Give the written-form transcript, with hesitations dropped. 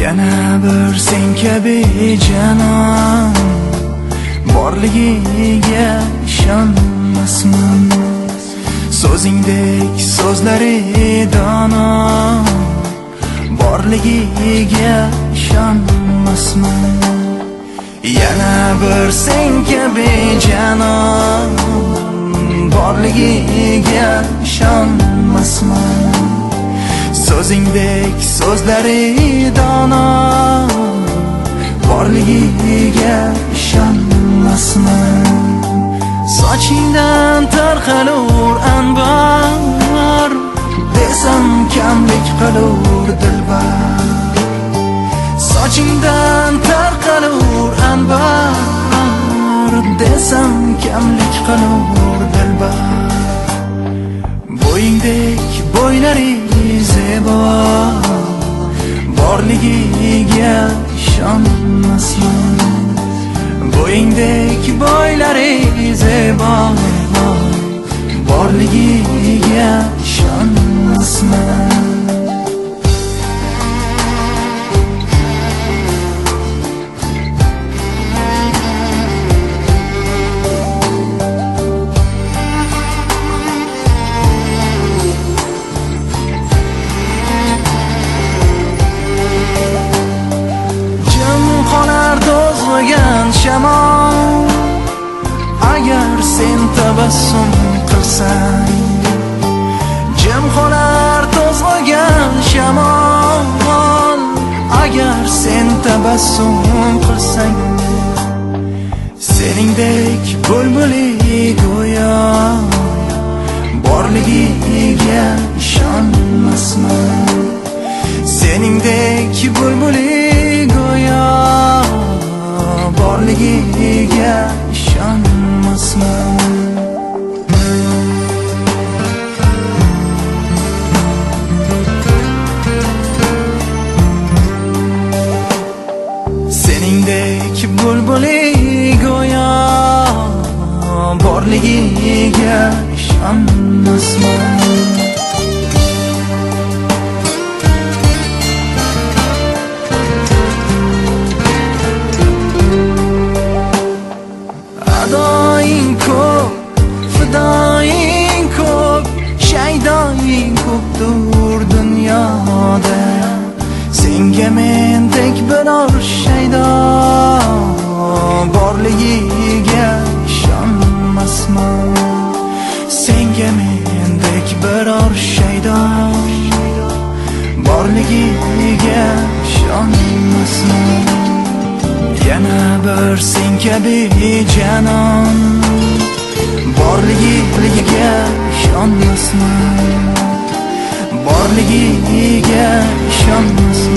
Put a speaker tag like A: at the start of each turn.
A: Yana bir sen kabi janon borligiga ishonmasman. So'zingdek so'zlari dono borligiga ishonmasman. Yana bir sen kabi janon borligiga ishonmasman. So'zingdek so'zlari dono borligiga ishonmasman. Sochingdan tarqalur anvar, desam kamlik qilur dilbar. Sochingdan tarqalur anvar, desam kamlik qilur dilbar. Bo'yingdek bo'ylari zebo borligiga ishonmasman. Bo'yingdek bo'ylari zebo borligiga ishonmasman. Shamol agar sen tabassum qilsang, jim qolar to'zg'igan shamol agar sen tabassum qilsang. Seningdek bulbuli go'yo borligiga ishonmasman. Seningdek bulbuli go'yo borligiga ishonmasman. Seningdek bulbuli go'yo borligiga ishonmasman. Adoying ko'p, fidoying ko'p, shaydoying ko'pdur dunyoda. Senga mendek biror shaydo borligiga ishonmasman. Senga mendek biror shaydo borligiga ishonmasman. Yana bir sen kabi janon borligiga ishonmasman. Borligiga ishonmasman.